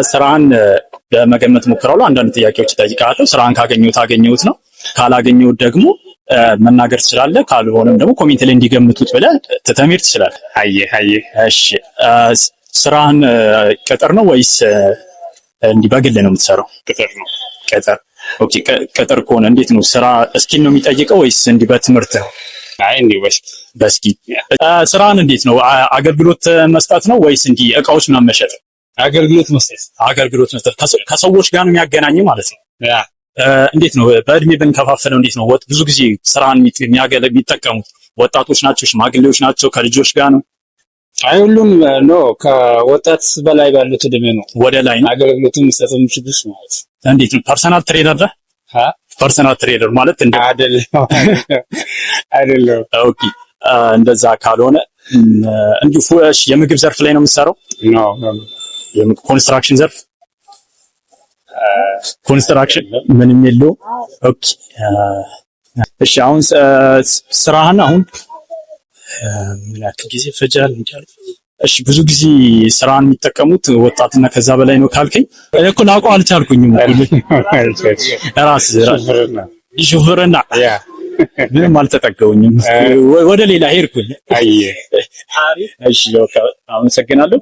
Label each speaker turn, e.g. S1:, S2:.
S1: ስራህን ለመገመት ሞክራለሁ። አንዳንድ ጥያቄዎች እጠይቅሃለሁ። ስራህን ካገኘሁት አገኘሁት ነው፣ ካላገኘሁት ደግሞ መናገር ትችላለህ። ካልሆነም ደግሞ comment ላይ እንዲገምቱት ብለህ ትተህ መሄድ ትችላለህ።
S2: አየ አየ።
S1: እሺ፣ ስራህን ቅጥር ነው ወይስ እንዲህ በግል ነው የምትሰራው?
S2: ቅጥር ነው።
S1: ቅጥር። Okay። ቅጥር ከሆነ እንዴት ነው ስራ? Skill ነው የሚጠይቀው ወይስ እንዲህ በትምህርት ነው?
S2: አይ፣ እንዲህ
S1: በ skill። ስራህን እንዴት ነው? አገልግሎት መስጠት ነው ወይስ እንዲህ እቃዎች ምናምን መሸጥ?
S2: አገልግሎት መስጠት።
S1: አገልግሎት መስጠት፣ ከሰዎች ጋር ነው የሚያገናኝ ማለት ነው።
S2: Yeah።
S1: እንዴት ነው፣ በእድሜ ብንከፋፍለው እንዴት ነው? ብዙ ጊዜ ስራን የሚጠቀሙት ወጣቶች ናቸው? ሽማግሌዎች ናቸው? ከልጆች ጋር ነው?
S2: አይ፣ ሁሉም no፣ ከወጣት በላይ ባሉት እድሜ ነው።
S1: ወደ ላይ ነው።
S2: አገልግሎትን መስጠት የሚችሉት ማለት።
S1: እንዴት ነው፣ personal trainer ነህ?
S2: ሀ?
S1: Personal trainer ማለት እንደ
S2: አይደለም አይደለም።
S1: Okay፣ እንደዛ ካልሆነ እንዲሁ እሺ፣ የምግብ ዘርፍ ላይ ነው የምትሰራው?
S2: No.
S1: Construction ዘርፍ፣ construction ምንም የለውም። Okay፣ እሺ፣ አሁን ስራህን አሁን ምን ያክል ጊዜ ፈጃል? እሺ፣ ብዙ ጊዜ ስራን የሚጠቀሙት ወጣትና ከዛ በላይ ነው ካልከኝ እኔ እኮ ላውቀው አልቻልኩኝም። ራስ ሹፍርና ምንም አልተጠቀውኝም። ወደ ሌላ ሄድኩኝ።
S2: አየ።
S1: እሺ፣ በቃ አመሰግናለሁ።